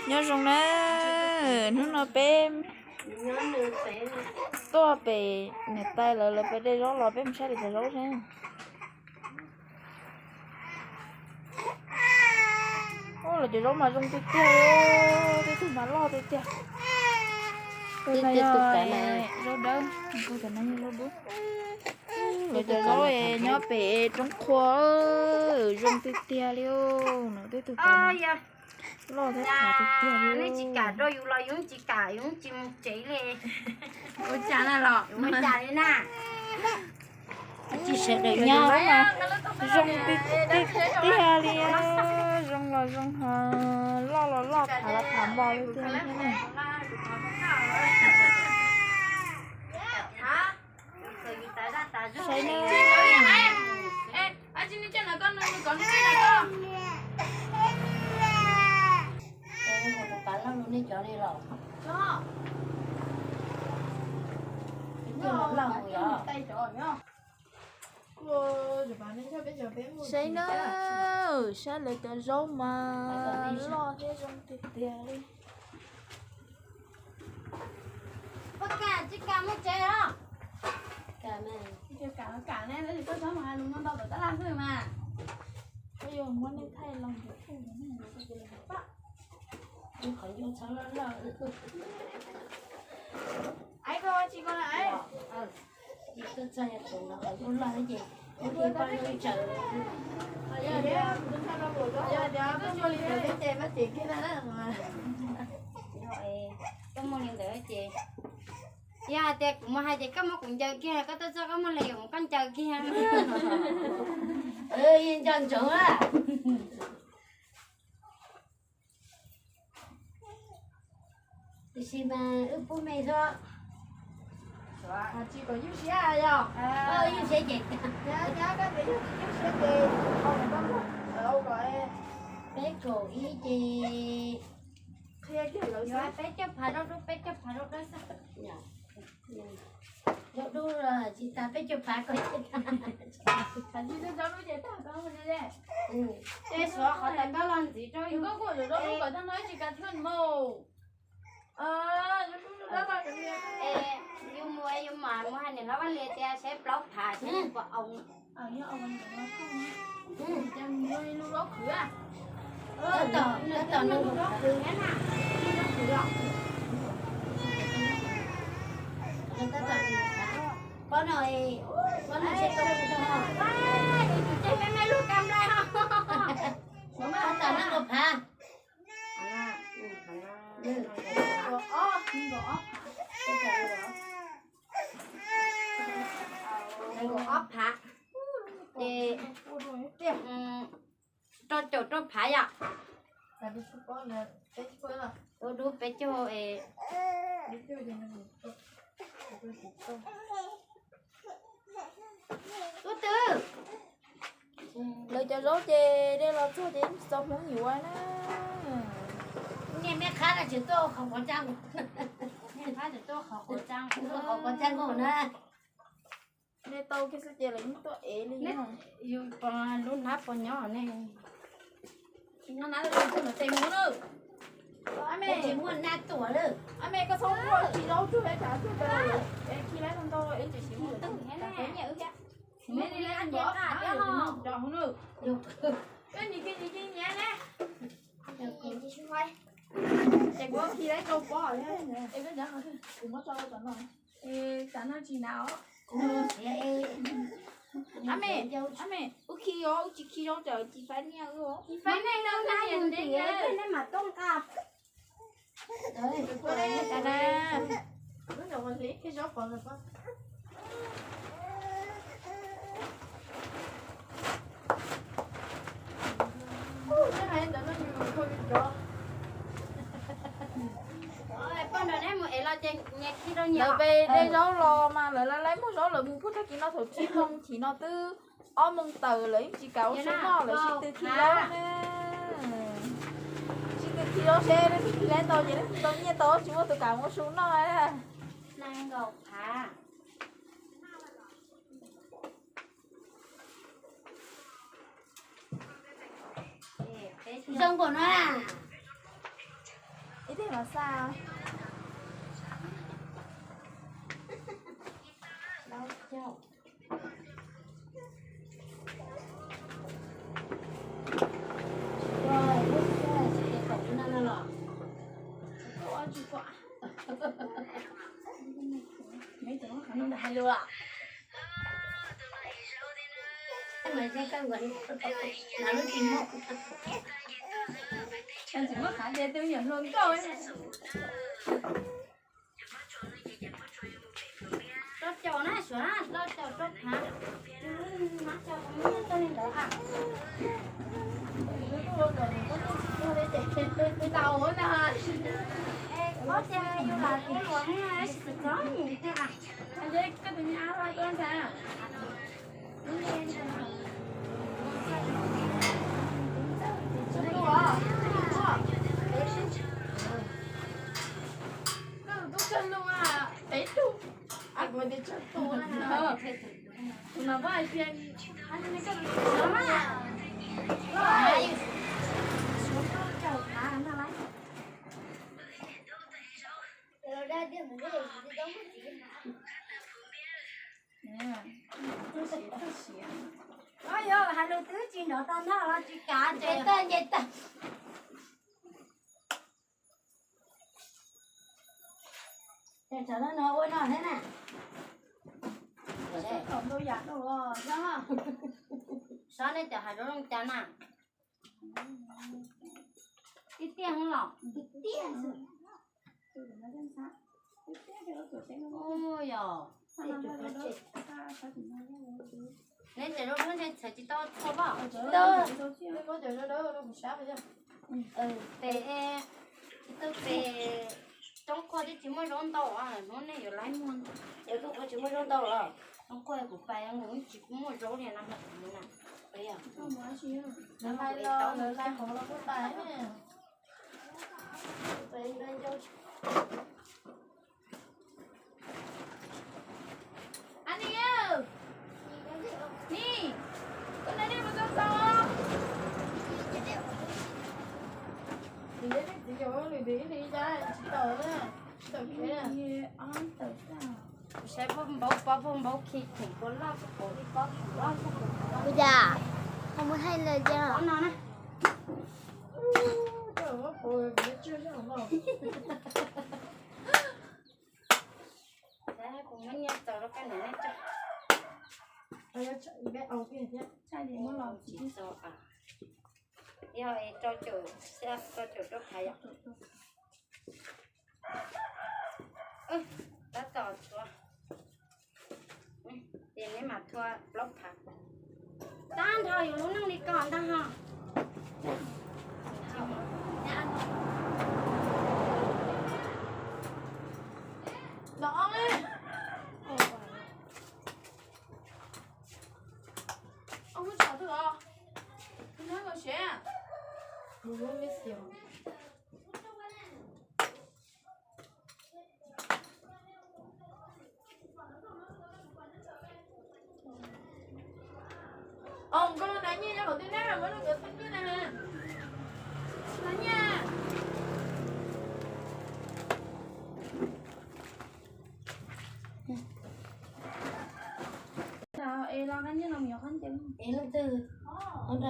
Nyob zoo na, hnub no peb tuaj pem niam tais lawv, lawv pem de zaub los peb mus saib lawv cov zaub seb. Lawv cov zaub mas zoo tiag tiag, tej tug mas loj tiag tiag. Tus no yog zaub dawb, tus no yog zaub dub. Lawv cov zaub nyob pem roob qhua, zoo tiag tiag li. No tej tug loj thiab qhuav tiag tiag li. Nej tsis kam rau yus los yus tsis kam, yus tsis mus tsev li. Ua cas na los ua cas li na. Tsis sawv daws nyob. Zoo tiag tiag li, zoo los zoo, loj los loj, qhav los qhav npo li tiag. Saib na. Saib na, saib lawv cov zaub mas loj thiab zoo tiag tiag li. Poj Kam, tsis kam mus tsev los? Kam ne, koj txhob mus hais lus no ntau tom tab laj xwb mas. Koj yuav muab nej thaij los ntawm qhov ncauj txhob loj loj. Ai, koj tsis ko na, ai. Koj txhob yog tus no qhov ncauj loj ces ua li poj ntsuam tsaws. Yog tias koj muaj li ntawd ces, koj muaj li ntawd ces, yog hais tias kuv mus hais ces koj muab kuv ncaws kiag, koj tuaj txog koj muaj li yuav mus koj ncaws kiag. Yeej nco ntsoov a. Tiam sis mas wb pub me xwb. Tsis kom ywj siab yog? Ywj siab ces, nyab koj tias yog tsis ywj siab ces, peb kaum ib ces, qhia kiag lawv xwb, peb coj phav rau, peb coj phav rau xwb. Zaub dub los tsis tas peb caug phav ko. Tsis tau zaub dub ces tag koj mus li. Ces suav qhov tais koj los ntxiv rau yus. Koj kuj zaub dub kom tag no tsis kav thuaj mus. Yus mus yus mam mus hais niam hlob Vaj Lis tias seb plaub phav seb puas oo. Pob no, pob no seb koj mus rau hauv. Yus tseg me me lub kas nplai ho. Tab tom nees nkaum phav. Nees nkaum ob phav. Ces rau caum rau phav yom. Ua dub peb caug es. Ub twb, lawv cov zaub ces de los txog ces tsis txaus hmoov yuav na. Niag me qhab no tseem tuaj qhov quav tsa, qhov quav tsa nkaus na. Nej tau kiag xwb ces lawv yeej tuaj ev li. Yus lub hnab puas nyob ne? Tsis nyob hnab, tes muab na. Tsis muaj nab tuaj lawm. Ab me, koj txhob muab khi zaub tsuag ib tsam tsuag, khi lawm ntau ib tsam tsis muaj tug nyiam wb thiab. Neb li lawm nkaus, nyob hauv no. Koj nim khi nim khi nyiam ne. Ces kuv khi lawm rau pob, kuv muab tso rau tom no. Tam no tsis hnav os. Ab me, ab me, wb khi os, wb tsis khi zaub tsam tsis faib niaj wb os. Faib niaj wb na, yus ntev ntev nej mam tooj nqa. Lawv pem de zaub los mas lawv laj laib muag zaub, lawv mus puag tag kis no thaum tsib moos, chim no twb ob moos tawm lawm yeej tsis kam ua su noj lawm, sib tw khi zaub na. Sib tw khi zaub seb leej twg khi laib tau ces leej twg tau nyiaj tau, tsis muaj tus kam ua su noj. Zoo nkaus no na. Los xa. Plaub caug. Ua, lub caug tsis yog kaum no no los. Ua tsis pom. Meb tus muab qhov no ntag hais lus. Mas ze kawg nkaus, lub tsis muaj. Tsis muaj qhov tias tus me nyuam hluas nkauj. Rau caum na, suav na, rau caum rau phav. Mab cau tau li ntawd ha. Tau na. Pob tias yus lam tus hluas ne, tsis txom nyem tiag. Koj tus me ab loj tuaj ntag. Koj tus tub kawg lug a, peb tug. Ab, kuv tias tsawg tus na. Tus no koj hais tias, Yog hais lus twb tsis nrov tau ntag los tsis kav, nce tawg nce tawg. Tsam no ua no thiab na. Saib nej cov hav zoov zoo cas na. Tiaj tiaj heev los. Yog. Neb cov zaub dub ntshe txhawv tsis tau txhua pob. Pem, pem roob quaj twb tsis muaj zaub ntau, hnub nej yuav laib muag. Roob quaj tsis muaj zaub ntau los? Roob quaj kuv pais nkaus tsis muaj zaub li no. Ab ni, ni, koj noj dej mus txog txog. Nws neb txiv yog nws ib li cas tsis tau na, tsis tau kev na. Saib puag npaub pob puag npaub khi khoom puas loj puag li pob khoom loj puag. Kuv cas, koj muab thaij lawm tiag. Pob no na. Kuv muab nyiaj txaus rau koj niam nej tso. Tsis txaus, yog rau caum, rau caum rau phav yom. Tab tom tshuav, ces neb mam thua plaub phav. Tag nrho yus lub neej li ko ntag ho. Os, koj los hnav nyiaj nyob hauv tej nab, muab rau nkawd thaj nyiaj na. Hnav nyiaj. Es los nqa nyiaj no mus yuav qhov ncauj. Es leej twg?